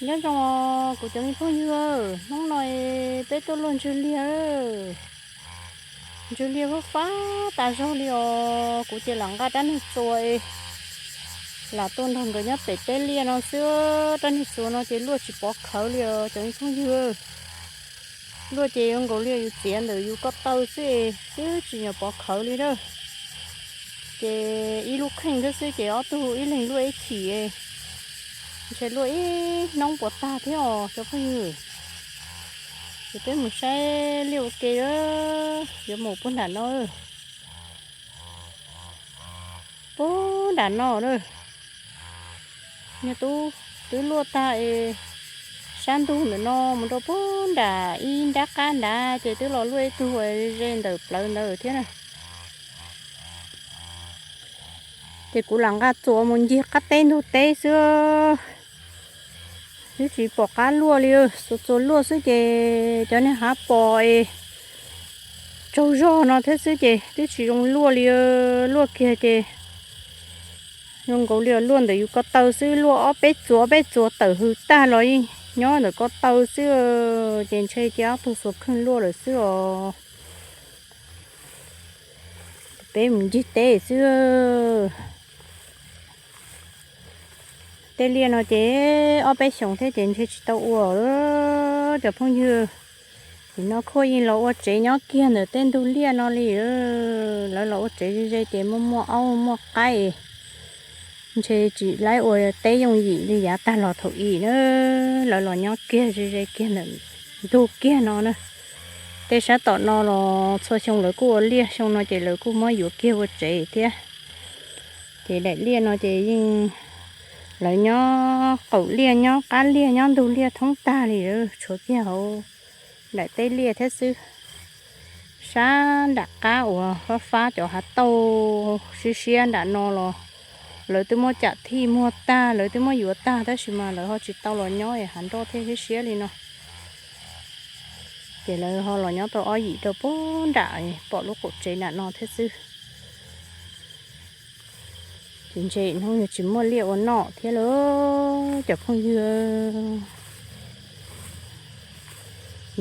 Nyob zoo os kuv cov me phooj ywg, hnub no peb tuaj luaj ntswg liaj. Ntswg liaj fab fab tas zog li os, kuv ces lam nqa rab niag txuas es lam tuaj nrog nkawd nyob pem teb liaj no xwb. Rab niag txuas no ces luaj tsis pov khawv li os cov me phooj ywg. Luaj ces yuav nkaus li yus txiav ntawm yus ko taw xwb, twb tsis nyuam pov khawv li a. Ces ib lub kheej thiab xwb ces ob tug ib leeg luaj ib chim, ntshe luaj ib hnub puas tag thiab os cov phooj ywg. Ces peb mus saib liaj ua ke, yuav mus puag nram no. Puag nram no a, niag tub twb luaj tag es sab ntug ntawm no mus rau puag nram ib nrab qab nrad ces twb los luaj ib tug ze ntawm plawv ntawd thiab na. Ces kuv lam nqa txuas mus ncig qab teb ntug teb xwb, twb tsis pom qab luaj li. Txuas txuas luaj xwb ces cov niag hav pos es tsaug zog no thiab xwb ces twb tsis zoo luaj li. Luaj kiag ces zoo nkaus li luaj ntawm yus ko taw xwb, luaj ob peb txuas peb txuas tawm hws tag los yeej nyob ntawm ko taw xwb. Ces ntshe cia ob tug xuas kheej luaj lawm xwb os. Peb mus ncig teb xwb. Tej liaj no ces ob peb xyoos thiab ces ntshe tsis tau ua cov phooj ywg. Nim no Khuaj yeej los ua tsev nyob kiag ntawm tej ntug liaj no li. Lawv los ua tsev ze ze ces muaj muaj aub muaj qaib, ntshe tsis laib ua teb yooj yim li yav tag los thaum i na. Lawv los nyob kiag ze ze kiag ntawm ntug kiag no na. Tej sab tom no los txhua xyoo lawv kuj ua liaj, xyoo no ces lawv kuj muab yuav kiag ua tsev thiab. Ces daim liaj no ces yeej lawv nyob qaum liaj nyob qab liaj nyob ntug liaj thoob tag li, tshuav kiag hauv daim teb liaj thiab xwb. Sab nram qab uas fab fab cov hav tauj siab siab nram no los lawv twb muab cam thij muag tag, lawv twb muab yuav tag tab sis mas lawv ho tsis tau los nyob es hav nroj thiaj siab siab li no. Ces lawv ho los nyob tau ob yim rau puag nram pom lub qaum tsev nram no thiab xwb. Ces ntshe hnub yuav tsis muaj liaj ua noj thiab lawm cov phooj ywg.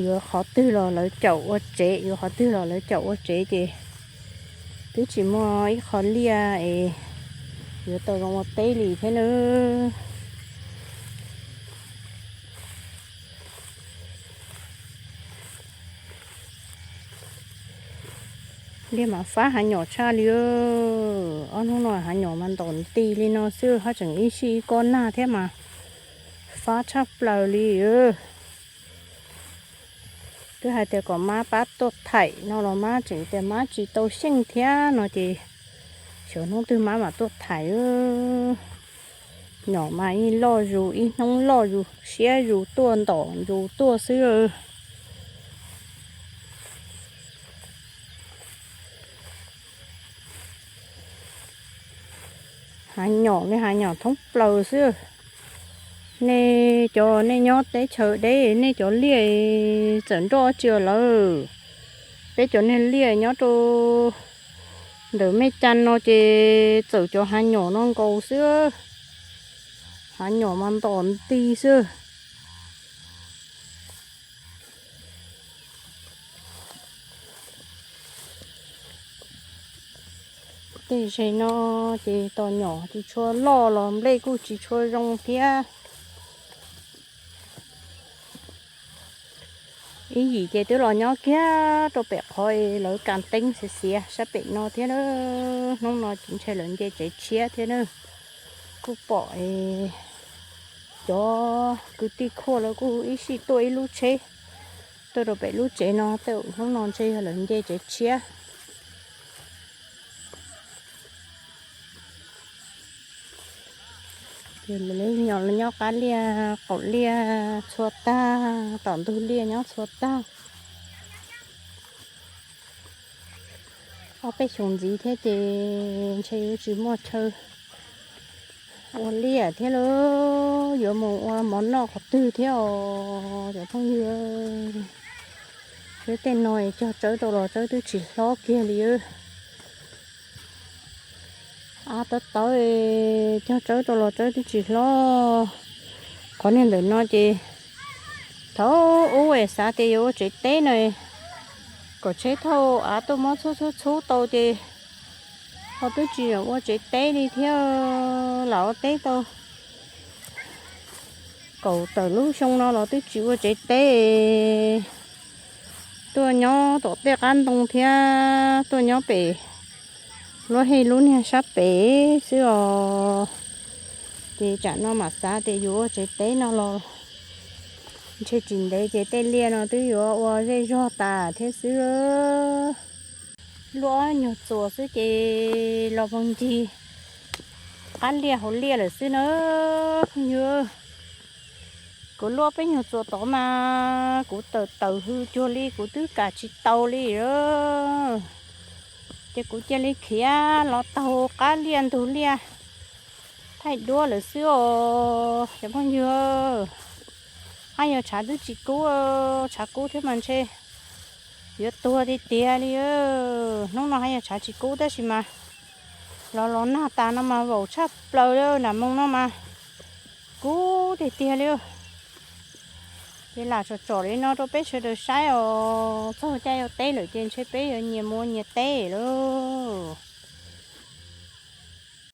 Yuav qhov twg los lawv caum ua tsev, yuav qhov twg los lawv caum ua tsev ces twb tsis muaj ib qho liaj es yuav tau zoo ua teb li thiab nawb. Liaj mas fab hav nyom tshaj li. Ob hnub no hav nyom mas ntom nti li no xwb, haj tseem ib sij ib kob nag thiab mas fab tshaj plaws li. Twb hais tias kom mab pab tuaj thaim no los mab tseem tias mab tsis tau xyeej thiab no ces xyov hnub twg mab mam tuaj thaim. Nyom mas ib loj zus ib hnub loj zus siab zus tuaj ntom zus tuaj xwb. Hav nyom li hav nyom thoob plaws xwb. Nej cov nej nyob teb chaws deb nej cov liaj txawm nroj tsis lawm. Peb cov niag liaj nyob rau ntawm Mej Cas no ces txawm cov hav nyom no nkaus xwb. Hav nyom mas ntom nti xwb. Tej zej no ces tos nyom tsis tshua loj los nplej kuj tsis tshua zoo thiab. Ib yim ces twb los nyob kiag rau pem qhov lawv kas teeb xiav xiav sab pem no thiab. Hnub no ces ntshe lawv nce tsev tshiab thiab na. Kuj pom cov kwv tij Khuaj lawv kuj ib sij tuaj ib lub tsheb tuaj rau pem lub tsev no, tej zaum hnub no ntshe yog lawv nce tsev tshiab. Ces lawv nyob qab liaj qaum liaj txhua tag, tom ntug liaj nyob txhua tag. Ob peb xyoos ntxiv thiab ces ntshe yuav tsis muaj chaw ua liaj thiab lawm, yuav mus ua mov noj qhov twg thiab os cov phooj ywg. Seb tej no cog tsawb rau los tsawb twb tsis hlob kiag li. Av tawv tawv, cog tsawb rau los tsawb twb tsis hlob. Qhov niag ntawm no ces thaum ub es xav tias yuav ua tsev teb no, kom tsheb thauj av tuaj muab txhub txhub txhub tau ces ho twb tsis ua tsev teb li thiab, lam ua teb tau kaum tawm lub xyoo no los twb tsis ua tsev teb, tuaj nyob tom tej qab ntoo thiab tuaj nyob pem lub hej lub niag sab pem xwb os. Ces tsam no mam xav tias yuav ua tsev teb no los ntshe tsis ntev ces tej liaj no twb yuav ua zej zog tas thiab xwb. Luaj nyuag txuas xwb ces los pag ncig qab liaj hauv liaj lawm xwb na phooj ywg. Kuv luaj peb nyuag txuas tod mas kuv tawm tawm hws cuag li kuv twb kam tsis tau li. Ces kuv cia li khiav los taug qab liaj ntug liaj thaij duab lawm xwb os cov phooj ywg. Haj yog tshav twb tsis kub, tshav kub thiab mas ntshe yuav tuag tiag tiag li. Hnub no haj yog tshav tsis kub tab sis mas los los nag tas no mas vaum tshaj plaws li, nram moo no mas kub tiag tiag li. Ces lam tsom tsom li no rau peb sawv daws saib os, txog caij ua teb lawm ces ntshe peb yuav nyias mus ua nyias teb lauj.